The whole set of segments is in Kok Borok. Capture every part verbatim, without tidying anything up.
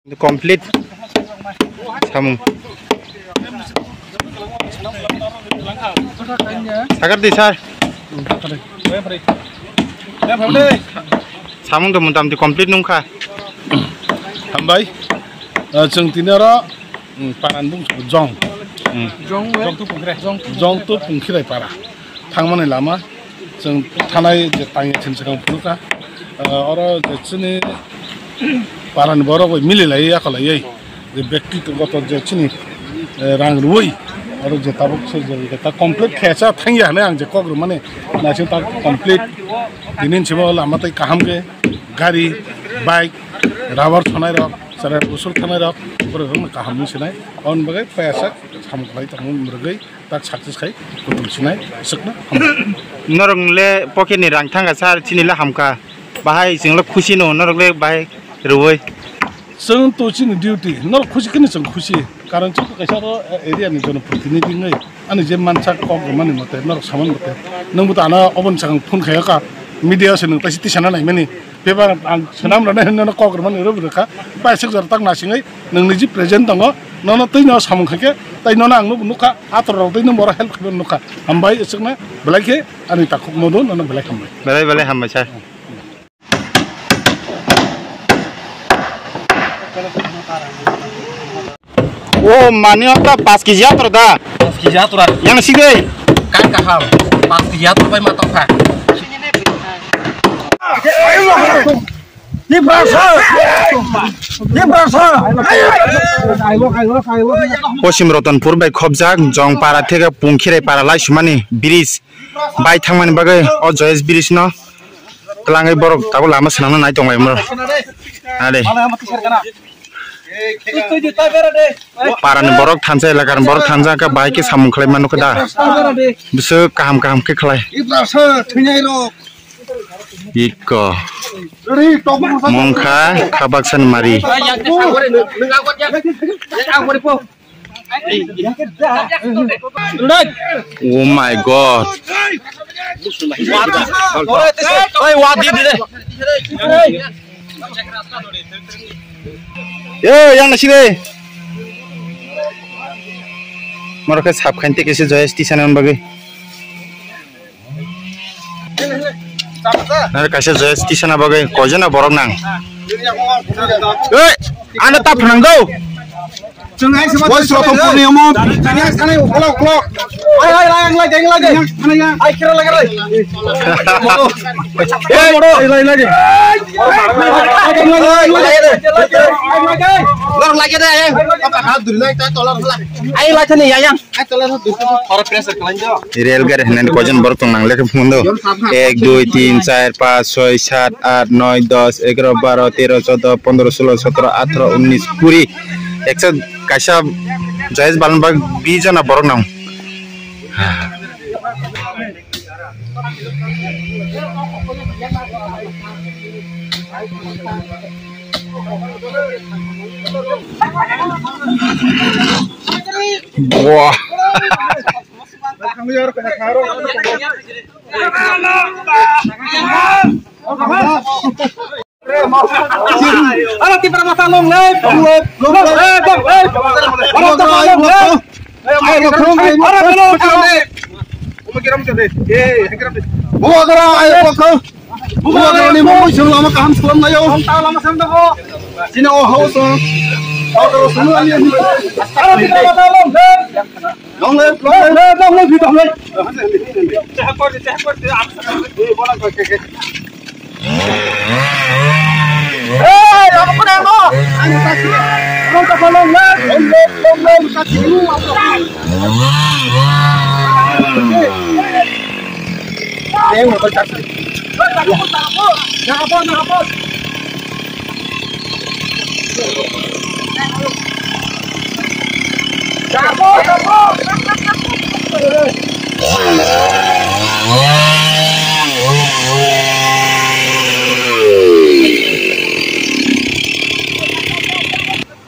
Complete samung. Sakar di, sir. Samung to motamoti complete nungkha. Hambai. Eh, chwng tini oro, mm, paran bung jong. Hmm. Jong, jong tu pungkhirai. Jong tu pungkhirai para. Thangmani lama. Chwng thanai je tangya thim swkang phunukha. Ah, oro je chini parani borok bai mililai yakolaiwi je bektigoto je chini, eh, rang rwui oro je tabuk se je ta complete khe cha thangya hwnwi ang je kok rwmani naising ta complete tini simo lama tei kaham khe gari, bike, rubber sonai rok, chwrai usur thanai rok borok rok kaham wngwi sinai. Aboni bagwi payasa samung khlai tongmani mwrwgwi. Tak success khai kutung sinai swkna hambai. Norok le pocket ni rang thangkha sir, chini le hamkha. Bahai chwng le khusi no, norok le bahai rwui. Chwng to chini duty, norok khusi kheno chwng khusi. Karon chwng to kaisa oro area ni jonoprotinidhi wngwi ani je mansa kok rwmani mote, norok samani mote. Nwngbo to ano oboni swkang phone khaiyakha, media se nwng taisi tisana naimani. Bebak ang swnam rwnai hwnwi nono kok rwmani rw rwkha. Paisuk jora tak nasingwi nwng niji present tongo. Nono twi no samung khaikhe, tai nono ang nubo nukha. Ator rok twi no boro help khaibani nukha. Hambai isukna belai khe ani takhuk modo nono belai hambai. Belai belai hambai sir. O mani o ta paanch kg ator da. Paanch kg ator. Yang si dei. Kan kaham. Paanch kg ator bai ma tokha. Poschim Ratanpur bai khobjak Jongpara theke Pungkhirai para laisumani bridge bai thangmani bagwi o Joyesh bridge no twlangwi borok tabuk lama swnamna nai tonglaimano. Ade. Parani borok thansa, elakani borok thansa khe bahai khe samung khlai mano khe da. Bwswk kaham kaham khe khlai. Iko. Mongkha khabaksani mari. Oh my God. Yo, yang nasi deh. Moro khe sap khain teke se Joyesh tisana bagwi. Nare kaisa Joyesh tisana bagwi koijana borok nang. Ei, ano ta phnang do. Boys, rotong puni omo. Tanya sanai ukolok ukolok. Ai, ai, ai, ang lagi, ang lagi. Ai, kira lagi, lagi. Ei, moro. Ai, lagi, lagi. Ai, lagi, lagi. Lor lagi deh, eh. Apa hadir lagi, tolar lagi. Ai, lagi nih, ya, yang. Rel gari hwnwi koijon borok tong nang lekha phundo. Ek, dui, tin, char, panch, choi, sat, aat, noi, dos, egaro, baro, tero, chodo, pondro, solo, sotro, atro, unis, kuri. Eksa kaisa Joyesh Balan bag bis jona borok nang. Wah. Ara tipra masa long le. Long le, long le. Ara tipra long le. Ai, long, long, long. Ara long, long. Bubagra, ai, bubagra. Bubagra ni mungwi chwng lama kaham slam laio. Lama slam da ho. Sini o ho so. Ho so sunu ani. Ara tipra masa long le. Long live, long live, long live, long live. Hey, apa kena mo? Long live, long live, long live.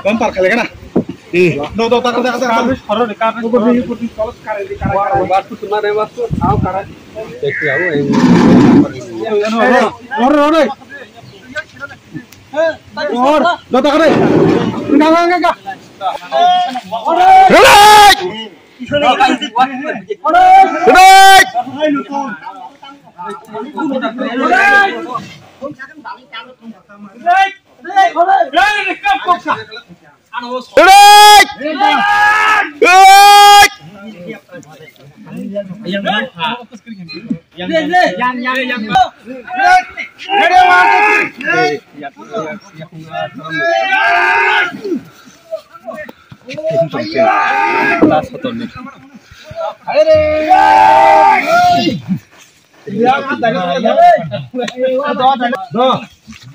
Bumper khali kana? Eh. Do, do, takar, takar, takar. Kar, kar, kar. Obo bini putih tolot kare di kare, kare. Waktu kemarin waktu tahu kare. Oro, oro, oro. Rwlai! Rwlai! Rwlai! Rwlai!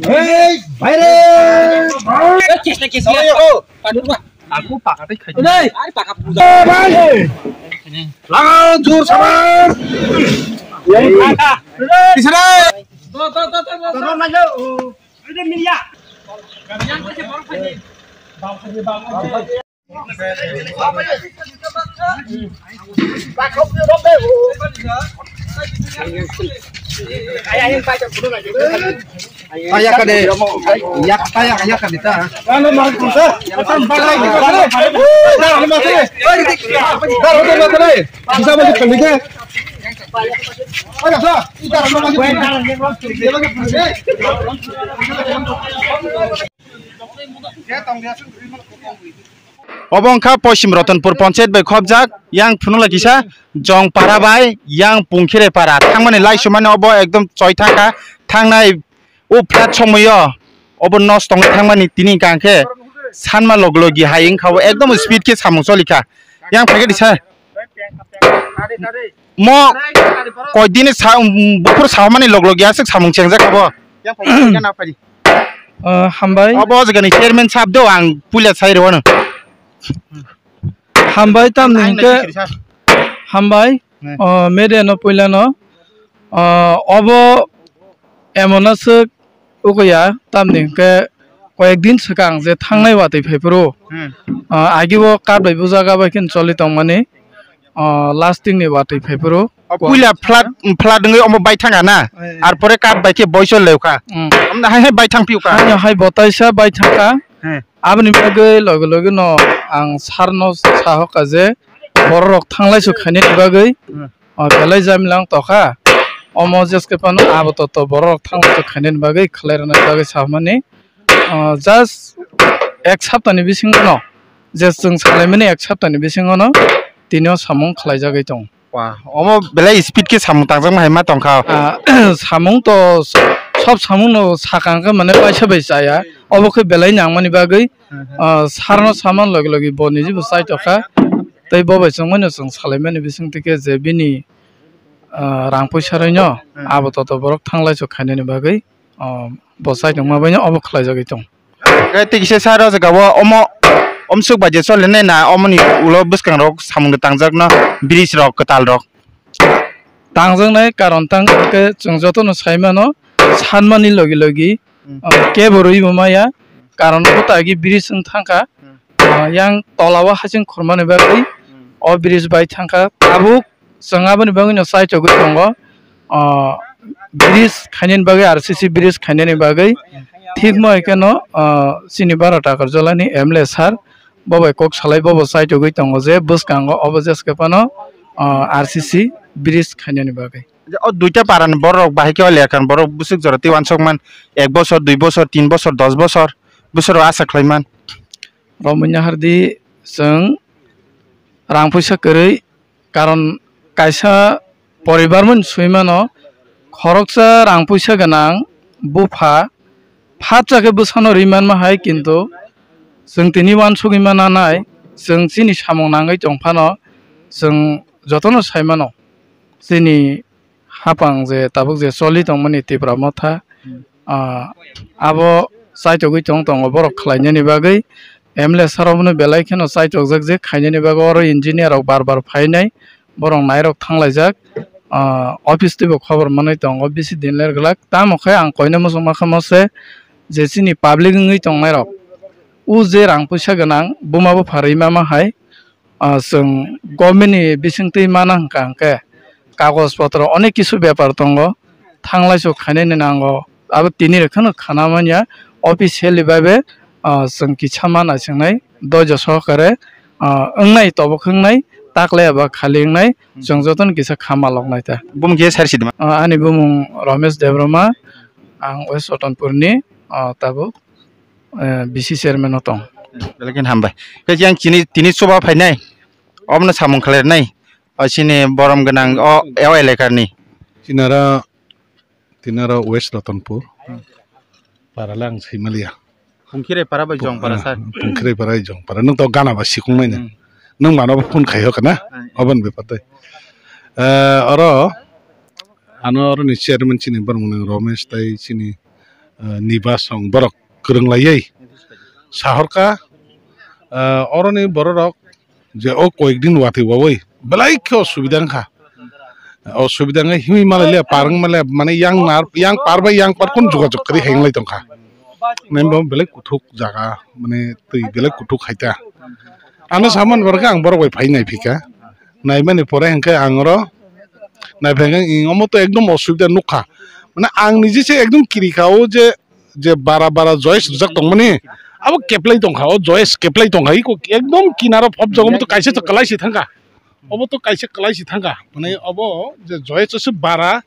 Hey, bhaire! Aku pakai khai. Laga jur sabar. Kisra. Taya kade, yak taya yak kade ta. Ano mar kusa, asam bagai ni kade. Dar ano masre, dar ano masre. Bisa balik kali ke? Ada sa, kita ano masre. Obo wngkha Poschim Ratanpur Panchayat bai khopjak, yang phunukla kisa Jongpara bai yang Pungkhire para thangmani laisumani obo ekdom choi thangkha, thangnai o plat somoyo obo nosto wngwi thangmani tini hwnkha khe sanma log logi hai wngkha o ekdom speed khe samung cholikha. Yang phaikhe disa mo koidini sa, buphuru samani log logi aswk samung chengjak abo. Yang phaikhe na phai. Ah, hambai. Obo o jagani chairman sahab do, ang puila sai rwano. Hambai tamni hwnkhe, hambai. Hmm. Oh, media no puila no. Oh, obo emon aswk ukoya tamni hwnkhe koyek din swkang je thangnai watwi phaiphuru. Hmm. Ah, agi o card bai bujaga bai khe choli tongmani. Oh, lasting ni watwi phaiphuru. O puila flood, flood wngwi omo bai thangkha na? Eh. Ar pore card bai khe boiso leukha. Mm. Omda hai hai bai thang phiukha. Hai hai botaisa bai thangkha. He. Aboni bagwi loge loge no ang sir no sahokha je borok rok thanglai su khainani bagwi. Hmm. O belai jamilang tokha. Omo jeske phano abo to to borok rok thanglai su khainani bagwi khlai rwna bagwi sahmani. O just ek saptani bisingo no je chwng salaimani ek saptani bisingo no tini o samung khlai jagwi tongo. Wah, omo belai speed khe samung tangjak ma hai ma tongkha. Ah, samung to sob samung no sakang khe mane paisa bai chaya. Obo khe belai nangmani bagwi, hmm, hmm, ah, sir no saman logi logi bo niji bo chai tokha. Tei bo bai chwng mano chwng salai mani bising tike je bini, ah, rang puisa roi no, hmm, abo to to borok thanglai so khainani bagwi. Oh, bo side wngma bai no obo khlai jagwi tong. Tei kisa sir o jaga o omo omsuk bai je chole nai na, omoni ulo bwskang rok samung tangjak no, bridge rok kwtal rok. Tangjak nai karon tang khe chwng joto no sai mano, sanmani logi logi, hmm, oh, kebo rwi bo maya, karon bo ta agi bridge wng thang kha. Hmm. Ah, yang tola o hasing khormani bagwi, hmm, o bridge bai thangkha. Tabuk chwng aboni bagwi no chaichogwi tongo. Ah, bridge khainani bagwi, R C C bridge khainani bagwi thikma hai kheno, ah, chini Bharat Agartala ni M L A sir bo bai kok salai, bo bo chaichogwi tongo je bwskango obo jeske phano, ah, R C C bridge khainani bagwi. O duita para ni borok bahai khe o lekha ni borok bwswk jora tei uansuk man, ek bosor, dui bosor, tin bosor, dos bosor, bosor o asa khlai man. Romwi nahardi, chwng rang puisa kwrwi, karon kaisa poribar mani swi mano, khoroksa rang puisa gwnang bupha phatsa khe bwsano rwi manma hai, kintu chwng tini uansugwi mana nai, chwng chini samung nangwi tong phano chwng jotono sai mano. Chini hapang je tabuk je choli tongmani Tipra Motha, hmm, ah, abo chaichogwi tong tongo borok khlainani bagwi. M L A sir rokno belai kheno chaichokjak je khainani bagwi oro engineer rok bar bar phainai, borok nairok thanglaijak, ah, office twibo khobor manwi tongo bisi din ler glak. Tamo khe ang koina muchungma khe mose je chini public wngwi tongnairok, o je rang puisa gwnang buma bupha rwi mama hai, ah, chwng government ni bisingtwi mana hwnkha hwnkhe kagoj potro onek kisu bepar tongo, thanglai sok khainani nango, abo tini rok kheno khana manya, officially bai be, ah, chwng kisa ma naisingnai, doijo sohokare, ah, wngnai, tobok wngnai, taklai eba khali wngnai, chwng jotono kisa kha maloknai ta. Bumung khe sari sidima? Ah, ani bumung Romesh Debbarma, ang West Ratanpurni, ah, tabuk, eh, B C chairman o tong. Belai khe hambai. Khe yang chini tini chuba phainai, omono samung khlainai, o chini borom gwnang o, o elekarni. Chinara Tinara West Ratanpur. Hmm. Parale ang saimalia. Pungkhire para bai Jong para, ah, sir. Pungkhire para bai Jong para. Nung to gana ba sikung nai na. Hmm. Nung mano phone khai ho kana? Hmm. Oban bepar tai. Eh, oro ano oro ni chairman chini borok nang Romesh tai chini, eh, Nibas song borok kwrwng lai. Sahorka, eh, oro ni borok rok je o koyek din watwi wawi belai khe osubida wngkha. Osubida wngkha himwi malai le, par wng malai, mane yang nar, yang par bai yang par kun jogajog kwrwi hai wng lai tongkha. Mane bo belai kuthuk jaga, mane twi belai kuthuk hai ta. Ano saman barkha ang borok bai phai nai phika. Naimani pore hwnkhe ang oro nai phai hwnkhe omo to ekdom osubida nukha. Mane ang niji se ekdom kiri kha o je je bara bara joyce rijak tongmani, abo keplai tongkha, o joyce keplai tongkha, iko ekdom kinaro phobjak, obo to kaisa to kwlai se thangkha, obo to kaisa kwlai se thangkha, mane obo je joyce se bara,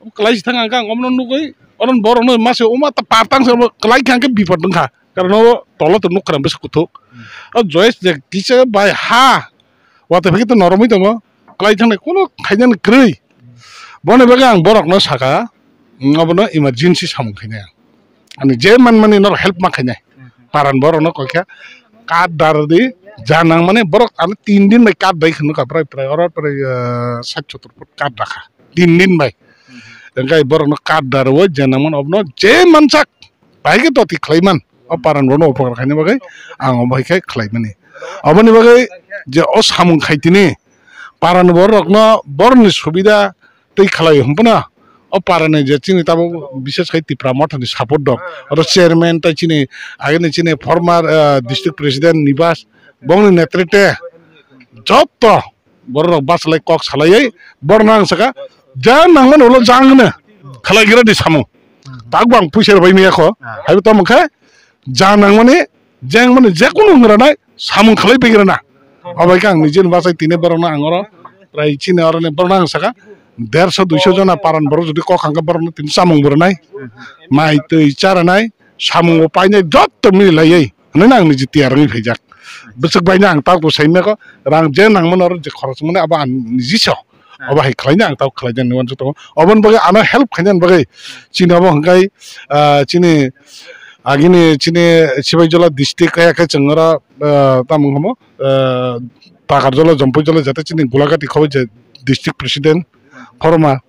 obo kwlai se thangkha, ang omono nugwi oron borokno mase oma ta partang se obo kwlai thangkhe bipot wngkha, karon obo tolo to nukha bwswk kuthuk, o joyce je kisa bai ha, watwi phai khe to noromwi tongo, kwlai thangnai kuno khainani kwrwi. Boni bagwi ang borokno saka, mm, obono emergency samung khainai ang. Ani je manmani norok help ma khainai. Paran borokno koi kha, card dar di, ja nangmani borok ano tin din bai card dai khwno kha, prai prai oro prai, ah, sat sottor foot card rakha. Tin din bai. Engkai borokno card dar o je nangmani obono je mansak. Bahai khe toti khlaiman. O paran borokno upokar khaina bagwi ang omo hai khe khlaimani. Oboni bagwi je o samung khai tini paran borokno borokni subida tei khlai hwnphano o parani je chini tabuk bishes khai Tipra Mothani support dok. Oro chairman tei chini agini chini former, ah, district president Nibas bongni netrite jotto borok rok bachalai kok salaiwi borok no ang saka ja nangmani ulo jang hwnwi khlai gira di samung. Tak bo ang puisa rwbai maya kho. Hai bo tamo khe ja nangmani jeng mani je kunu wng rwnai samung khlai pai rwna. Obo khe ang nijini bachai tini borok no ang oro prai chini oro ni borok no ang saka derso duiso jona paran borok jodi kok hangkhe borok no tini samung bo rwnai, mai twi cha rwnai, samung bo painai jotto mili laiwi. Hwnwi ang niji tiyar wngwi phaijak. Bwswk bai no ang tabuk sai maya kho, rang je nangmani oro je khorok mani abo ang niji so. Obo hai khlai no ang tabuk khlai jani wanjak tongo. Oboni bagwi ano help khainani bagwi chini obo hwnkhe, ah, chini agini chini Sibaijala district kaya khe chwng oro, ah, tamo wngkha mo, ah, Takarjala, Jompuijala jate chini Gulagati khoboi je district president Khorma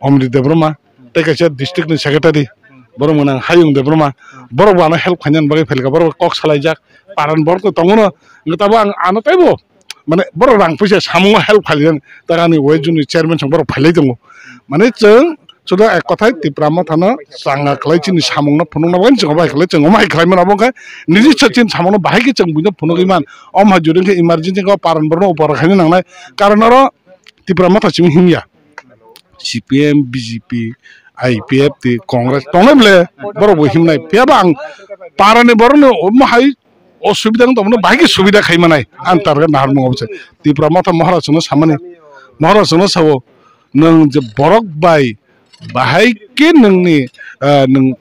Omri Debbarma. Tei kaisa district ni secretary, borok mwnang Hayung Debbarma, borok bo ano help khainani bagwi phailka, borok kok salaijak, paran borok tongo no, wngwi tabuk ang ano teibo, mane borok rang puisa samungo help khailiyan, ta ani wai juni chairman song borok phailai tongo, mane chwng chuda ek kothai Tipra Mothano changa khlai chini samungno phunukna bagwi chwng omo hai khlai mano, omo khe niji chini samungno bahai khe chwng buino phunugwi man, omo hai jodi khe emergency khe paran borokno upor khaina nangnai, karon oro Tipra Motha simi himya. C P M, B J P, I P F T, Congress tongnai bole borok bo himnai. Phiya ba ang parani borokno omo hai osubida wng tongmano bahai khe subida khai manai. Ang target nahar mung obose. Tipra Motha Maharaj no samani. Maharaj no sao nwng je borok bai bahai khe nwngni, ah, nwng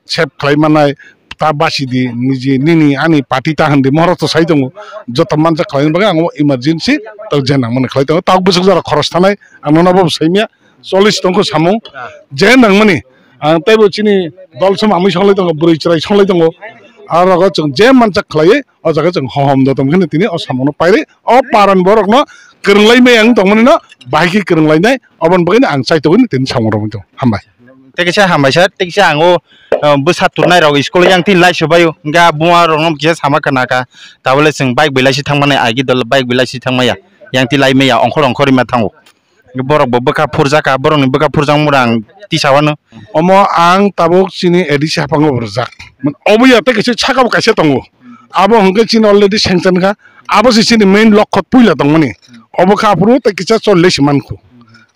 save khlai manai ta basi di niji nini ani party ta hwn di mohoro to sai tongo joto manjak khlai bagwi ang emergency ta je nang mani khlai tongo ta bwswk jora khoros thanai ang nono bo sai maya chollish tongkho samung je nang mani ang teibo chini dol som amui songlai tongo bwrwi chwrai songlai tongo aro rogo chwng je manjak khlai o jaga chwng hohom dotom kheno tini o samung no pairi o paran borok no kwrwnglai maya wng tong mani no bahai khe kwrwnglai nai oboni bagwi no ang chai togwi tini samung romwi tongo hambai. Tei kisa hambai sir, tei kisa ang o, uh, bwsa turnai rok school yang twi lai subai o, hingke buma rok no kisa sama khna kha, tabole chwng bike bai lai si thang mani, agi dol bike bai lai si thang maya, yang twi lai maya, ongkhor ongkhor rima thango. Borok bo bwkha phurjak kha, borok ni bwkha phurjak mura ang tisa wano. Omo ang tabuk chini A D C hapang o rwjak. Obo ya tei kisa saka bo kaisa tongo. Abo hwnkhe chini already sanction kha. Abo se chini main lokho puila tongmani. Obo kha aphuru tei kisa chol lesi mankhu.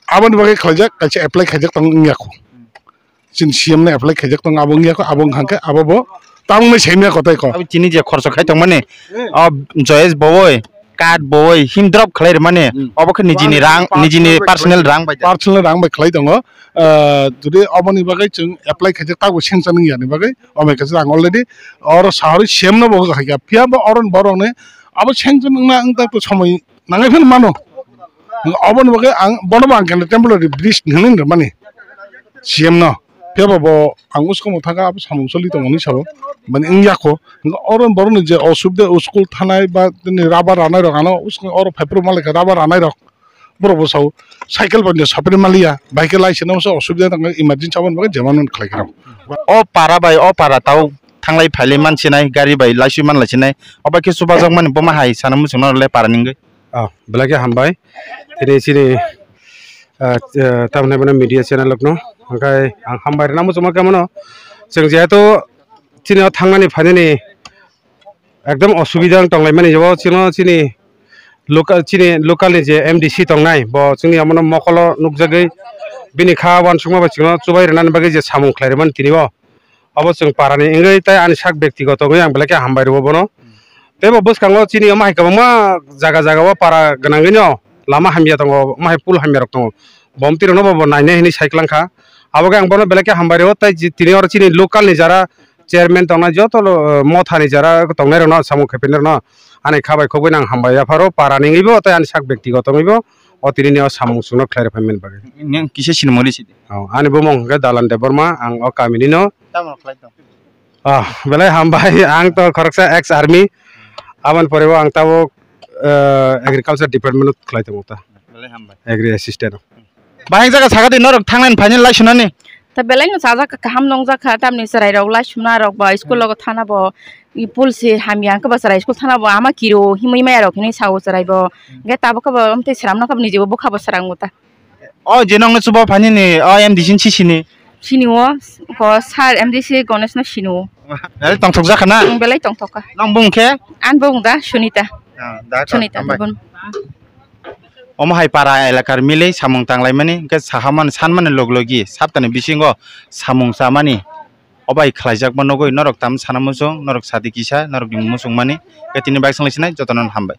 Aboni bagwi khlaijak, kaisa apply khaijak tong wngya kho. chini C M no apply khaijak tongo, abo wngya kho, abo wngkha khe abo bo tamungni simi ya kotai kho. Abo chini je khorso khai tongmani, o Joyesh bowoi, card bowoi, him drop khlai rwmani, hmm, obo khe nijini rang, nijini personal rang bai. Personal rang bai khlai tongo. Ah, jodi oboni bagwi chwng apply khaijak, tabuk sanction wngya ni bagwi, omo kaisa ang already oro sahori C M no bo khaikha, phiya bo oron borokni abo sanction wngna wngta to somoi nangai phano mano. Oboni bagwi ang bono bo ang khe temporary bridge hinwi rwmani C M no. Phiya ba bo ang uskango thangkha, abo samung choli tongo hinwi sabo. Mani wngya kho. Oro borokni je osubide, school thanai ba tini rubber ranai rok ano uskango oro phaiphuru malaikha rubber ranai rok. Borok bo sao cycle bai no sapri maliya, bai khe laisina masa osubide tangkha, emergency aboni bagwi jemano khlai khe rw. O para bai o para tao thanglai phailai mansinai, gari bai laisui manlaisinai. Obo khe chubajakmani boma hai sana muchungno le para ni wngwi. Ah, belai khe hambai. Tini chini, ah, ah, tamni hwnmano media channel rokno. Hwnkhe ang hambai rwna muchungma khe mano. Chwng jehetu chini o thangnani phainani ekdom osubida wng tonglaimani, o chino chini local, chini local ni je M D C tongnai, bo chini omono mokolo nukjagwi bini kha uansukma bai chwngno chubai rwnani bagwi je samung khlai rwmani tini o. Obo chwng parani wngwi tei ani sak bektigoto wngwi ang belai khe hambai rwo bono. Tei bo bwskango chini omo hai kwbangma jaga jaga o para gwnangwino lama hamya tongo, omo hai pool hamya rok tongo. Bo omtwi rokno bo, bo nainai hinwi sai kwlangkha. Abo khe ang bono belai khe hambai rwo tei ji-, tini oro chini local ni jara chairman tongnai joto lo, motha ni jara tongnai rokno samung khaipinai rokno ani kha bai khogwi nang hambai yapharo parani wngwi bo tei ani sak bektigoto wngwi bo o tini ni o samung chwngno khlai rw phaimani bagwi. Neng kisa sinimoli sidi. Oh, ani bumung hwnkhe Dalan Debbarma, ang o kami ni no. Tamo khlai tong. Ah, belai hambai, ang to khoroksa ex army, aboni pore bo ang tabuk, eh, agriculture department o khlai tongo ta. Belai hambai. Agri assistant o. Bahai jaga sakha di norok thangnani phainani lai sunani. Ta belai no sajak kaham nongjak kha, tamni chwrai rok lai sumna rok ba school logo thana bo, i pool si hamya khe ba chwrai school thana bo ama kiro himwi maya rok hinwi sao chwrai bo. Hwnkhe tabuk khe bo amtwi sramno khe bo niji bo bwkha bo srango ta. O je nokno chuba phainani o M D C ni sisini. Sini o, ko sir M D C Ganesh no sini o. Belai tongthok jakha na? Ang belai tongthok kha. Nang bung khe? An bung da Sunita. Ah, da, da, Sunita hambai. Bun. Omo hai para elakar mili samung tanglaimani, hwnkhe sahamani, sanmani log logi, saptani bisingo samung chamani, obai khlaijakma nugui norok tam sana muchung, norok sadi kisa, norok ni muchung mani, hwnkhe tini bai swngli sinai jotono hambai.